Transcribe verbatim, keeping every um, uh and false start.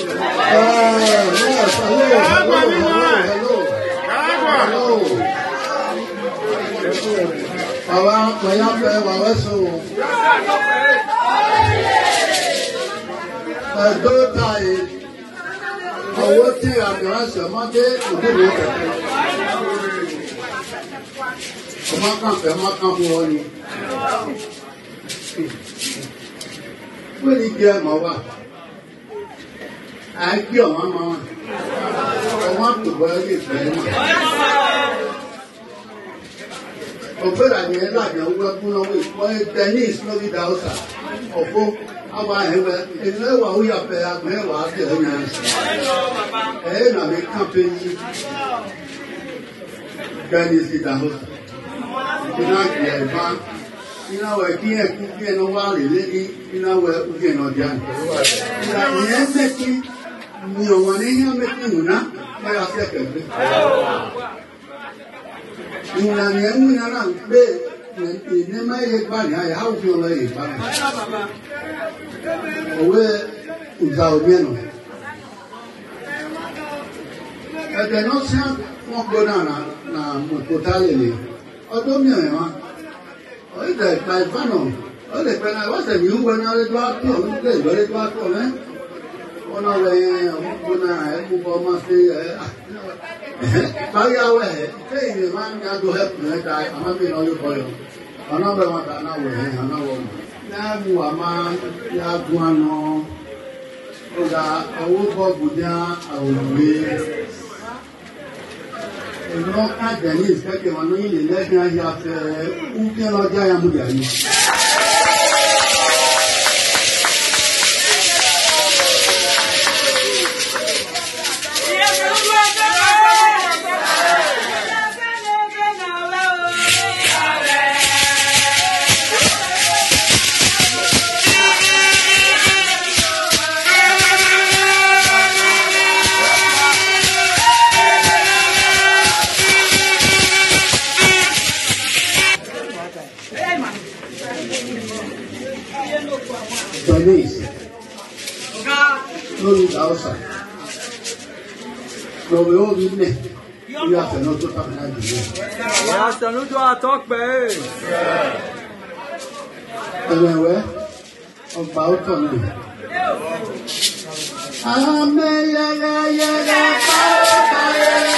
Ah, yes, hello, hello, hello, hello. Baba, baba, baba, so. Ẹ̀dọ́ ta yìí. Owó tí àgbà ṣe máa dé òde ìwé kẹ̀kẹ́. Ọmọ kan fẹ́, ọmọ kan fún ọ ni. Wọ́n ní kí ẹ mọ̀ wá. À ń kí ọ̀wọ́n mọ́ wọn. Ọ̀wọ́n tó bọ́ ẹ lè fẹ́ mọ̀. Obera ni ela ni uwe kuna we kwa Dennis no vida osa. Ofo awa ewe ewe wa uya pe agbe wa ke onya. Eh, na me campaign. Dennis vida osa. Ina ki eva. Ina we ki e ku ki e no wa le le ni. Ina we u ki e no dia. Ina ni e me ki ni o wa ni e me ki una. Ma ya se ke. Ìwòrán yẹn ń múná náà pé ìní máa yẹ gbà ní àyà áwùjọ lọ yẹ gbà ní. Òwe ìgbà òní ẹ̀nà. Ẹ̀jẹ̀ náà sí wọn gbọ́ náà nà nà mọ̀kòtà lè lè. Ọdún mìíràn wá. Oyi da ekpa eva nɔ. Ole kpe na wase mi uwe na le do ato, le do le do ato ne. Ona we, ona e ku ko ma se e. Ba ya we. Ke ni ma nya do he ne da, ama mi no yo boyo. Ona we wa da na we, ona wo. Na mu wa ma ya du ano. Oga awo bo gudia awo we. Eno ka Denise kake wano ile lẹ́gbẹ̀ẹ́ ayé afẹ́ ukẹ́ lọ́jà ya mú yàrá. Please. No need outside. No, we all need me. You have to know to talk like this. Ìyá Sanudo àtọ́pẹ́. Anyway, ọgbà ó tọ̀ mí. Àmì yẹrẹ yẹrẹ bá ó bá yẹrẹ.